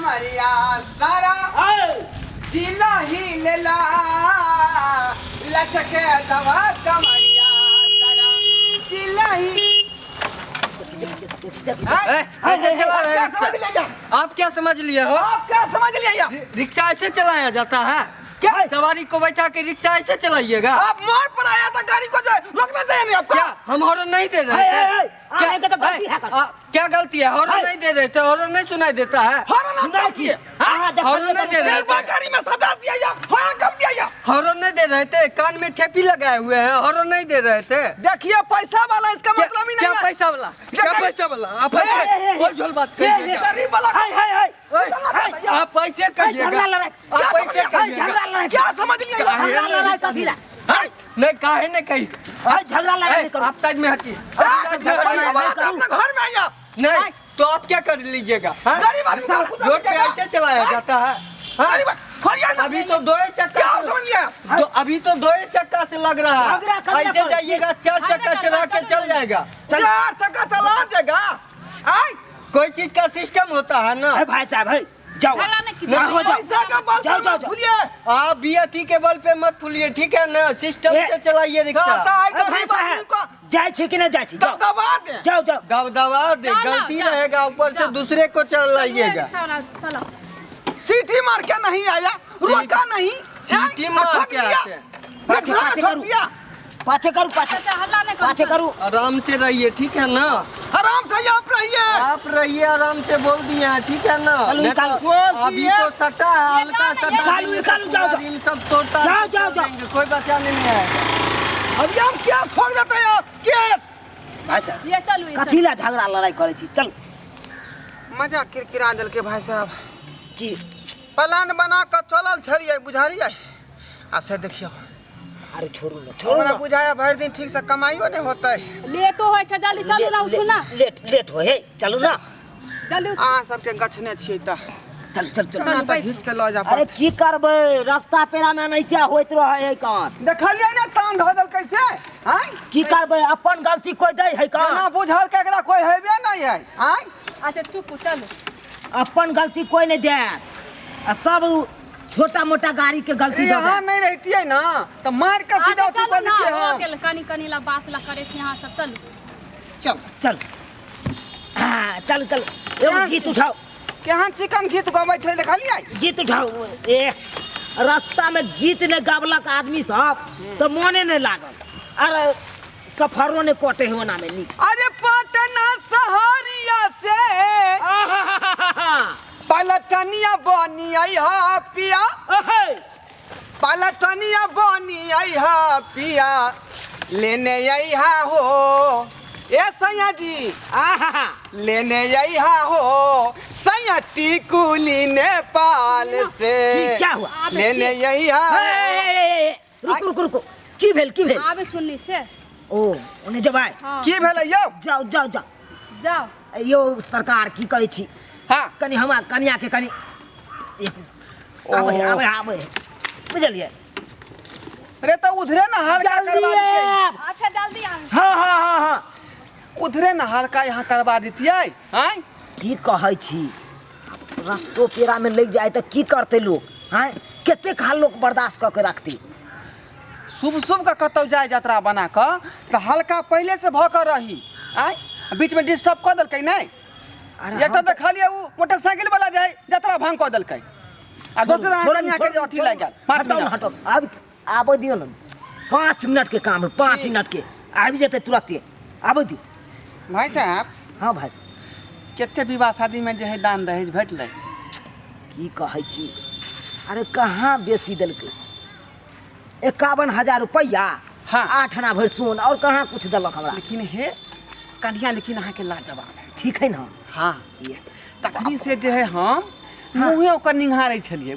कमरिया सारा जिला ही लेला, लचके जब कमरिया सारा जिला ही। ऐसे चला रहे क्या रिक्शा? समझ लिया? आप क्या समझ लिए हो? आप क्या समझ लिया? रिक्शा ऐसे चलाया जाता है क्या? सवारी को बैठा के रिक्शा ऐसे चलाइएगा? आप मोड़ पर आया था, गाड़ी को जो रोकना चाहिए नहीं आपको। क्या हम हॉर्न नहीं दे रहे है, थे? है, है, क्या आने का तो गलती है कर। क्या गलती है? हॉर्न है। नहीं दे रहे थे, हॉर्न नहीं सुनाई देता है। हॉर्न आप सुनाई कब दिए? हाँ, देखो, हॉर्न नहीं दे रहे एक बार थे, गाड़ी में सजा दिया या हॉर्न कब दिया या? हॉर्न नहीं दे रहे थे, कान में ठेपी लगाए हुए हैं, हॉर्न नहीं दे रहे थे। देखिए पैसा वाला इसका क्या मतलब ही क्या नहीं है। पैसा वाला? क्या पैसा वाला? आप है, ऐसे है, है। बोल झोल बात है, है, करिएगा। गरीब वाला हाय हाय हाय ओए, है। आप पैसे कहिएगा, झगड़ा लड़ाई। आप पैसे हाय कहिएगा। झगड़ा लड़ाई। क्या समझ लिया? काहे झगड़ा लड़ाई कथी ला? नहीं काहे नहीं कही? हाय झगड़ा लड़ाई ए, नहीं करू। आप साइड में हटिए, आप साइड में पैसा हटिए। वाला तो अपने घर में आइए आप। नहीं तो आप क्या कर लीजिएगा? हाँ? गरीब आदमी का खुद रोड पे ऐसे चलाया जाता है? हाँ? गरीब फरियाद ना। अभी तो दो ही चक्का क्या से- समझ लिया? अभी तो दो ही चक्का से लग रहा झगड़ा है, करना ऐसे पड़े। जाइएगा चार चक्का चला के चल जाएगा। चार चक्का चला देगा। आय कोई चीज का सिस्टम होता है ना। अरे भाई साहब है जाओ झगड़ा नहीं कीजिए। हो जाओ। पैसा का बल जाओ, पर जाओ, मत जाओ। फूलिए। आप भी अथी के बल पे मत फूलिए, ठीक है ना? सिस्टम ए, से चलाइए रिक्शा। साता आय अरे भाई गरीब आदमी साहब को जाइ छी कि नहीं जाइ छी? जाओ दबा दे। जाओ जाओ। दबदबा दे, जाओ ना, गलती जाओ। रहेगा, ऊपर से जाओ। दूसरे को चलाइएगा। रिक्शा वाला, चलो। सीटी मार के नहीं आया, रोका नहीं, सीटी आय, मार ठोक के दिया। आते हैं। पाछे रिक्शा पाछे ठोक करू, दिया। पाछे करू, पाछे अच्छा हल्ला नहीं करू। पाछे करू। आराम से रहिए, ठीक है ना? आराम से आप रहिए, आप रहिए आराम से, बोल दिए हैं, ठीक है ना? चलो, नहीं तो निकालो। बोल अभी दिए। तो सटा है, ये हल्का जाओ ना, सा ये निकालो, निकालो, जाओ, जाओ। रिम सब तोड़ता जाओ, है, जाओ, तोड़ जाओ। देंगे, कोई बचाने नहीं आएगा। अभी हम क्या ठोक देते हैं आप केस। भाई साहब ये चलू, ये कथी ला झगड़ा लड़ाई करै छी? चल। मजा किरकिरा देलकै भाई साहब। की प्लान बना कऽ चलल छलियै बुझलियै, आ से देखियौ। अरे छोड़ू ना, छोड़ू हमरा ना। बुझाया भरि दिन ठीक से कमाइयो नहि होतै। चलू। लेटो होइ छै, जल्दी चलू ना, उठू ना। लेट लेट हो हे, चलू ना। जल्दी उठू। अहाँ सबके गछने छियै तऽ चल चल चल। केना तऽ घीच के लऽ जा अरे पड़तै। की करबै, रास्ता पेरा में एनाहिते होइत रहै है कान। देखलियै ने तान धऽ देलकै से आँय? की करबै, अपन गलती कोई दै है केना कान? बुझल के एकरा कोइ हेबे नहि है आँय? अच्छा चुप, चलू। अपन गलती कोई नहीं दे, आ सब छोटा मोटा गाड़ी के गलती अरे दऽ यहाँ दे। नहि रहितियै ना तऽ मारि कऽ सीधा अच्छा अथी चलू कऽ ना, दैतियै हो हम। गेल, कनी कनी ला बात ला करै छी अहाँ सब, चलू। चल चल हाँ चल चल, एगो यहाँ गीत से- उठाओ। केहन चिकन गीत गबै छै देखलियै? गीत उठाओ। ए रास्ता में गीत नहीं गावलक आदमी सब तो मोने नहीं लागल, अरे सफरो नहीं कटे है ओना में नीक। अरे पटना सहरिया से आहाहाहा। पलटनिया बनी आई हा पिया, अहे। पलटनिया बनी आई हा पिया, लेने आई हा हो ए सैया जी, आहाहा। लेने आई हा हो सैया टिकुली नेपाल से। की क्या हुआ? आबै लेने छी। आई हा। ए, ए, ए, ए, रुक रुक रुक, की भेल की भेल? आबै छुन्नी से। ओ ओने जेबै? हँ। की भेलै यौ? जाओ जाओ जाओ जाओ। यौ सरकार की कहै छी? हाँ। कनि हमरा कनिया के कनि आबै है, आबै है, आबै है। बुझलियै? रे तऽ उधरे न हल्का जल्दी करवा दितियै। आयब। अच्छा जल्दी आबै। हाँ हाँ हाँ हाँ। उधरे न हल्का यहाँ करवा दितियै आँय? की कहै छी, रस्तो पेरा में लागि जाए तऽ की करतै लोक? आँय, कतेक हाल लोक बर्दाश्त कऽ के रखतै? शुभ शुभ के कतौ जाय यात्रा बना कऽ तऽ हल्का पहिले से भऽ कऽ रही आँय, बीच में डिस्टर्ब कऽ देलकै नहि? अरे एकटा हम देखलियै उ मोटरसाइकिल वाला जाय यात्रा भंग कऽ देलकै, आ दोसर अहाँ छोड़ू, कनिया के जे छोड़ू, अथी लागि गेल 5 हटाउ ने, मिनट। हटाउ, आबि आबै दियौ ने, 5 मिनट के काम है, 5 ठीक। मिनट के आबि जेतै तुरते, आबै दियौ। भाई साहब। हाँ भाई साहब। कते विवाह शादी में जे है दान दहेज भेटलै? की कहै छी, अरे कहाँ बेसी देलकै, 51,000 रुपैआ। हाँ। 8 आना भरि सोन, और कहाँ कुछ देलक हमरा। लेकिन हे कनिया, लेकिन अहाँके लाजवाब है। ठीक है ना? हाँ, तखनी से जे है हम मुँहे ओकर निंघारै छलियै।